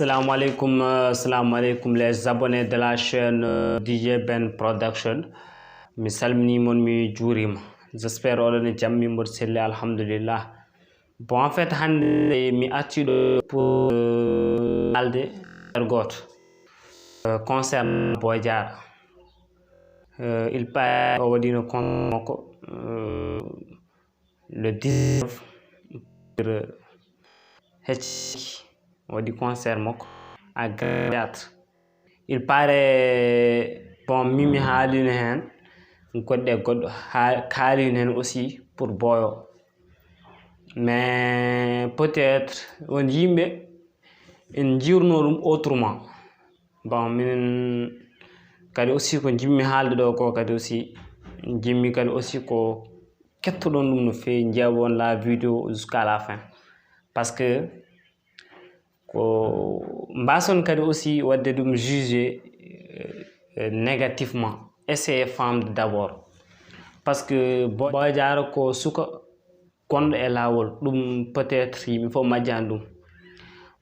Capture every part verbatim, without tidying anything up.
Assalamu alaikum, euh, assalamu alaikum les abonnés de la chaîne, euh, D J Ben Production. Mi salmini mon, mi juurima. J'espère oɗon e jam, min mboɗo selli, alhamdulillah. Bon, en fait, hannde mi arti ɗo pour, euh, haalde affaire gooto, euh, concernant Boy Diarra. Euh, il paraît o waɗino concert makko, euh, le dix-neuf, euh, hecci, o waɗi concert makko à Grand Théâtre. Il paraît, bon, min mi haalino heen goɗɗe e goɗɗo, ha-, haalino heen aussi pour Boy o. Mais peut-être won yimɓe en njiyirno ɗum autrement. Bon, minen kadi aussi ko njiɗmi haalde ɗo ko kadi aussi, njiɗmi kadi aussi ko kettoɗon ɗum no feewi, njaɓon la vidéo jusqu'à la fin. Parce que ko mbaason kadi aussi waɗde ɗum jugé, euh, négativement. Essayez femme d'abord. Parce que Boy Diarra ko suka gonɗo e laawol, ɗum peut-être yimɓe fof majjani ɗum.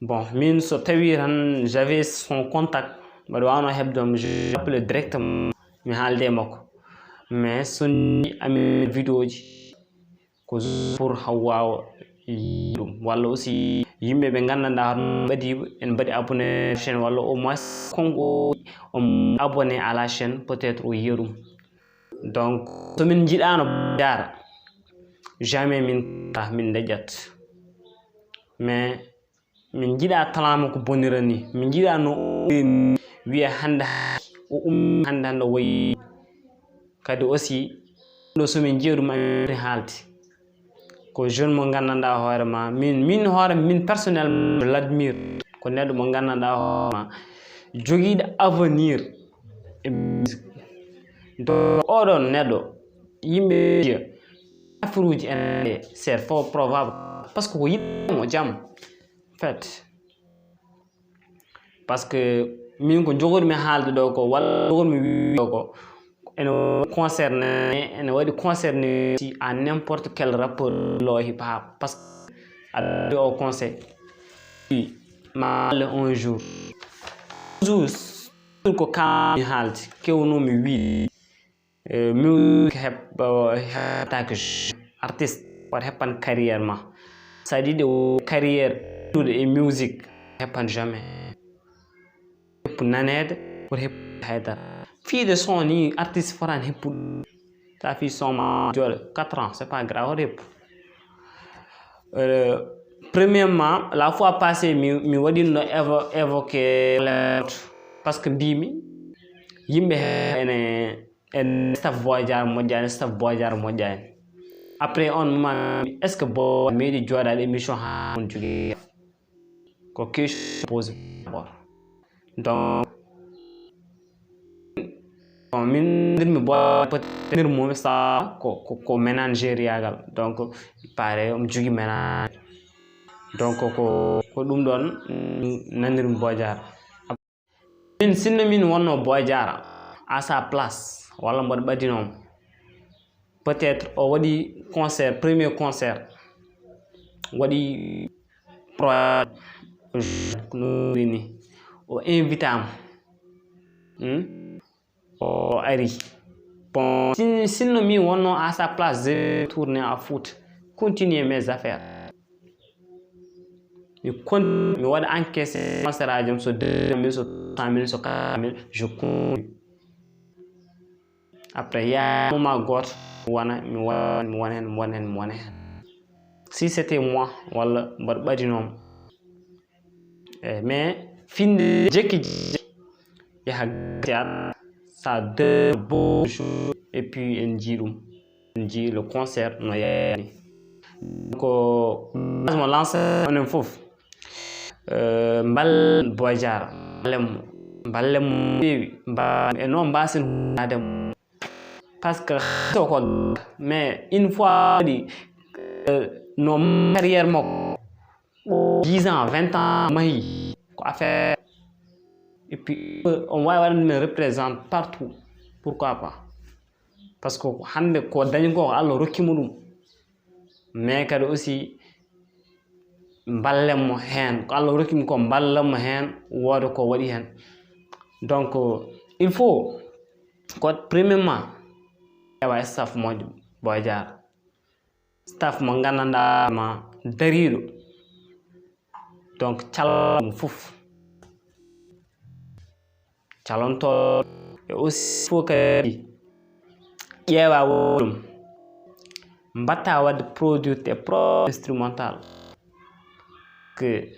Bon, min so tawi tan j'avais son contact, mbaɗa wawno heɓde mo, je l'appelais directement, mi haalde e makko. Mais so ni amin vidéo ji, ko pour haw waawa yiide ɗum. Walla aussi yimɓe ɓe nganndanɗaa hono mbaɗi, en mbaɗi abonné chaîne, walla au moins konko o abonné à la chaîne, peut-être o yiya ɗum. Donc, so min njiɗano Boy Diarra, jamais min, min deƴƴat. Mais min njiɗa talama ko bonira ni. Min njiɗa no o wiya hannde o ummi hannde hannde o wayi. Kadi aussi, ɗo so min njiya ɗum, amin haalde. Ko jeune mo nganndanɗaa hoore ma, min, min hoore, min personnellement, je l'admire. Ko neɗɗo mo nganndanɗaa hoore ma, jogiiɗo avenir e musique. Donc, oɗon neɗɗo, yimɓe affaire uji en ɗe, c'est fort probable. Parce que ko yiɗɗo mo jam, en fait. Parce que min ko jogormi haalde ɗo ko, walla jogormi wiide ɗo ko, ene concerné, ene waɗi concerné aussi à n'importe quel rappeur lo hip hop. Parce que aɗa o conseil, oui, ma le un jour. Toujours ko kam mi haalde, kewnomi wiide. Eh, musique heɓ-, heɓtaake artiste, wata heppan carrière ma. So aɗa yiɗi o carrière ɗuuɗe e musique, heppan jamais. Heppu naneede, wota heppu haydara. Fiide son ni, artiste fotani heppu. Sa fi son ma jooɗo quatre ans, c'est pas grave, wota heppu. Euh, premièrement, la fois passée, mi, mi waɗino évo-, évoqué, parce que mbimi, yimɓe he-, ene, en staff Boy Diarra moƴƴani, staff Boy Diarra moƴƴani. Après on moment, est-ce que Boy meeɗi jooɗaade émission ha on jogii? Ko question pose d'abord. Donc, bon, min nanirmi Boy peut-être mo sa ko, ko, ko ménagériagal. Donc, pare omo jogii ménage. Donc, ko, ko ɗum ɗon, mm, nanirmi Boy Diarra. Min, sinno min wonno Boy Diarra à sa place, walla mboɗo ɓadinoo mo. Peut-être o waɗi concert, premier concert, waɗi pro-, no ni, o invita mo. Hmm? O ari. Bon, sin-, sinno min wonno à sa place, je tourne à foot, continuer mes affaires. Mi kon-, mi waɗa encaissé concert aji am, so deux cent mille, so trois cent mille, so quatre cent mille, je continue. Après, ya moment gooto, mi wona, mi wona, mi wona heen, mi wona heen, mi wona heen. Si c'était moi, walla mboɗo ɓadinoo mo. Eh, mais finde jekki jekki yaha gati aɗa sa deux beaux jours et puis en njii ɗum. En njii le concert no yaani. Donc, message mo lancé onon fof. Euh, mbal Boy Diarra, mballen mo, mballen mo feewi, mba-, e noon mbasen hunaade mo. Parce que so ko, mais une fois waɗi, euh, no carrière makko, dix ans, vingt ans, mahi, ko affaire. Et puis, euh, on va avoir une représente partout. Pourquoi pas? Parce que hannde ko dañi ko, ko Allah rokki mo ɗum. Mais kadi aussi, mballen mo heen, ko Allah rokki mi ko, mballen mo heen, wooda ko waɗi heen. Donc il faut ko premièrement ƴeewa staff moƴƴo, Boy Diarra, staff mo nganndanɗaa ma dariiɗo, donc calla mo fof, calonto. E aussi fof kadi ƴeewa wonum mbatta waɗde produit e pro instrumental que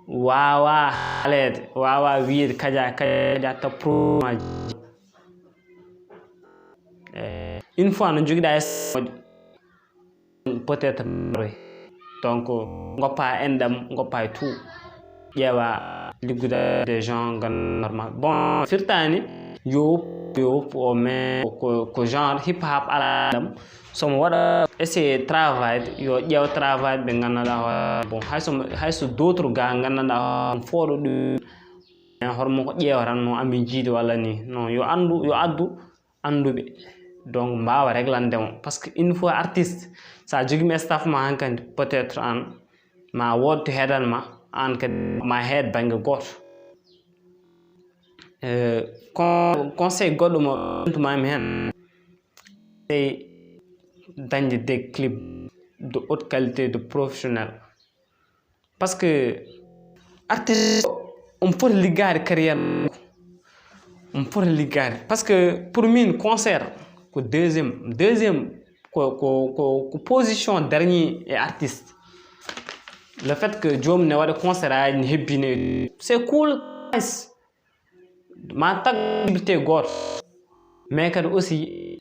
waawa haaleede, waawa wiyde kaja kaja ta produit une fois no jogiɗa e peut-être donc goppa enɗam, goppa e tout, ƴeewa liggude des gens gan normal. Bon, firtani yo yo o mais ko, ko genre hip hop ala ɗam, somo waɗa essayer travail yo ƴeew travail ɓe nganndanɗaa hoore bon, hayso hayso d'autre ga nganndanɗaa hoore fooɗo ɗum, hormo ko ƴeewatan no amin jiidi walla ni non, yo anndu yo addu annduɓe, donc mbaawa réglande mo. Parce que une fois artiste, so a jogima staff ma hankadi, peut-être an ma woodto heedan ma, an kadi ma heed bannge gooto. Euh, con- conseil goɗɗo mo ɓentumami heen, c'est dañde des clips de haute qualité, de professionnel. Parce que artiste on foti liggaade carrière makko, on foti liggaade. Parce que pour min concert ko deuxième, deuxième ko ko ko ko position dernier e artiste. Le fait que joom ne waɗa concert aji ne hebbine, c'est cool, nice. Ma tag possibilité gooto, mais kadi aussi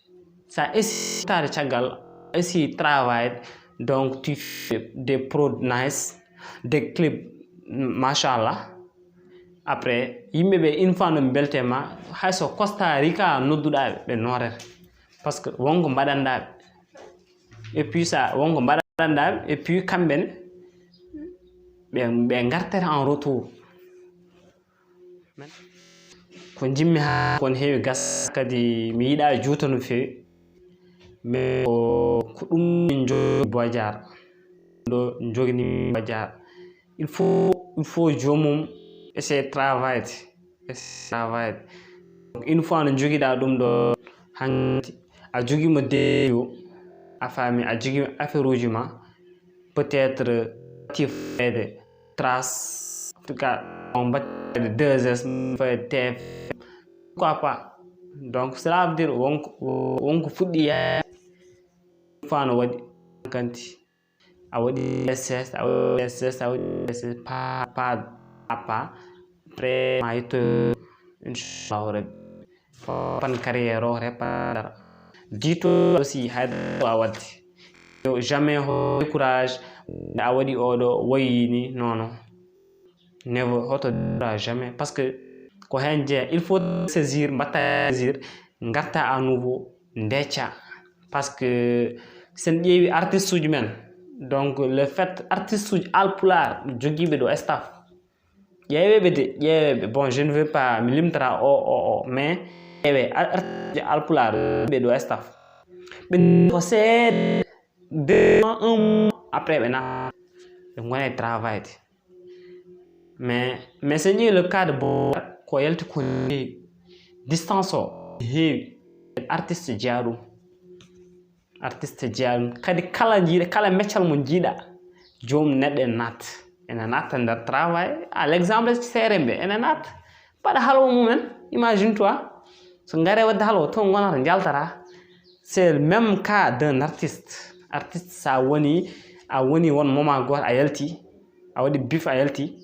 sa essayer taade caggal, essayer travail, donc tu fais des prod nice, des clips machallah. Après yimɓe ɓe une fois no ɓe belte ma, hayso Costa Rica nodduɗa ɓe ɓe noorere, parce que wonko mbaɗanɗa ɓe. Et puis sa wonko mbaɗanɗa ɓe et puis kamɓe ne ɓe ɓe ngartere en retour. Ko jimmi haa kon heewi gas kadi mi yiɗa juuta no feewi, mais ko ko ɗum min jogini Boy Diarra, ɗo jogini Boy Diarra. Il faut il faut joomum essayer travail, essayer travail. Donc une fois no jogiɗa ɗum ɗo hanti a jogima deyo, a faami, a jogima affaire uji ma, peut-être tifede trace, en tout cas on mbaɗi deux s, fayde tf, pourquoi pas. Donc cela veut dire wonko wonko fuɗɗi yaade fa no waɗi kanti, a waɗi ss a waɗi ss a waɗi ss, pas pas à pas, après ma yetto inchallahu rabbi. Pan carrière o repa dara dito aussi hay a wadde. Yo jamais ho décourage a waɗi oɗo wayi ni non non. Never, hoto décourage jamais parce que ko hen jeeya, il faut saisir, mbatta saisir, ngarta à nouveau, ndecca. Parce que sen ƴeewi artiste uji men, donc le fait artiste uji alpulaar jogiiɓe ɗo staff, ƴeeweɓe de ƴeeweɓe, bon je ne veux pas mi limtata o o o mais ƴeewe artiste alpulaar ɓe ɗo staff, ɓe ko seeɗa deux mois un mois après ɓe na ɓe gona e travail de. Mais mais sen ƴeewi le cas de bo ko yalti ko heewi, distance o heewi, artiste jeya ɗum. Artiste jeya ɗum kadi kala jiiɗa kala meccal mo jiiɗa joom neɗɗo ene natta, ene natta nder travail. À l'exemple seereɓe ene natta mbaɗa halwa mumen. Imagine toi, so ngare wadde halwa to gonata njaltata. C'est le même cas d'un artiste. Artiste sa woni a woni won moment goto a yalti, a waɗi bif a yalti,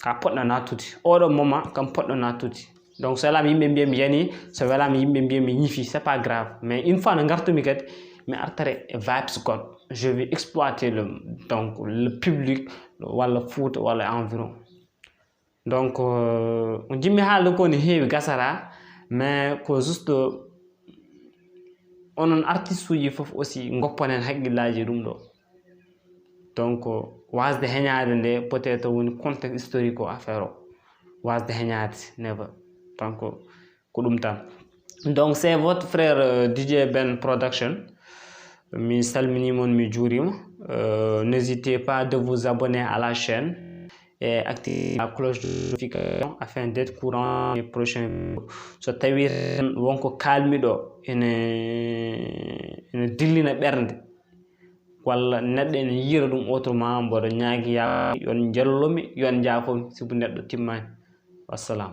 ka poɗɗo nattude oɗo moment kam poɗɗo nattude. Donc so welaama yimɓe mbiya mi yani, so welaama yimɓe mbiya mi ñifi, c'est pas grave, mais une fois no ngartumi kadi mi artare e vibes goɗɗo, je vais exploiter le donc le public walla Fouta walla environ. Donc on jimmi haalde ko ne heewi gasata, mais ko juste onon artiste uji fof aussi gopponen haqqillaji ɗum ɗo. Donc wasde heñade nde peut-être woni contexte historique o affaire o, wasde heñade never. Donc ko ɗum tan. Donc c'est votre frère euh, DJ Ben Production. Min salmini mon, mi juurima. Euh, n'hésitez pas de vous abonner à la chaîne et activer la cloche de notification afin d'être au courant des prochaines vidéos. So tawi wonko kaalmi ɗo ene ene dillina ɓernde, walla neɗɗo ene yiira ɗum autrement, mboɗo ñaagi yaa yon njallomi, yon njaafomi sibu neɗɗo timmaani. Wassalam.